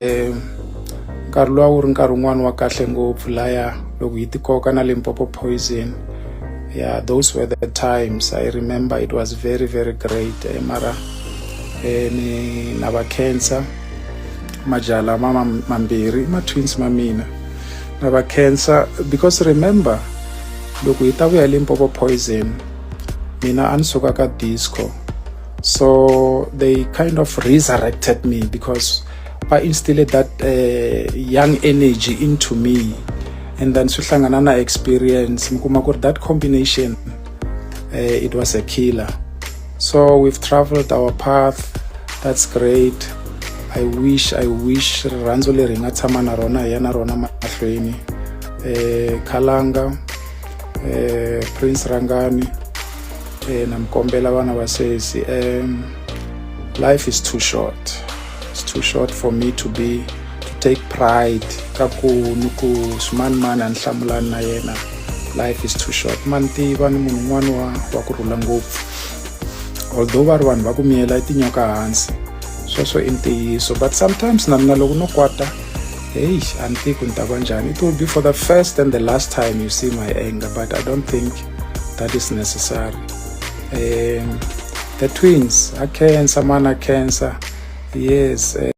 Nkarhi luwa wu ri nkarhi wun'wani wa kahle ngopfu laya loko hi tikoka na Limpopo Poison. Yeah, those were the times. I remember it was very, very great. Mara ni na va khensa majaha lama mambirhi, ma twins ma mina. Na va khensa because remember, loko hi ta vuya Limpopo Poison, mina a ni suka ka disco, so they kind of resurrected me because va instilled that young energy into me, and then swi hlangana na experience, mi kuma ku ri that combination, it was a killer. So we've traveled our path. That's great. I wish rirhandzu leri hi nga tshama na rona hi ya na rona mahlweni. Khalanga, Prince Rangani, na mi kombela vana va sesi, life is too short. It's too short for me to take pride ka ku ni ku swimanimani a ni hlamulani na yena. Life is too short. Ma ni tiva, ni munhu un'wana wa ku rhula ngopfu, although va ri vanhu va ku miyela i tinyoka hansi, sweswo i ntiyiso, but sometimes na mina loko no kwata, hey, a ni tivi ku ni ta va njhani. It will be for the first and the last time you see my anger, but I don't think that is necessary. The twins, a khensa mana, khensa. Yes.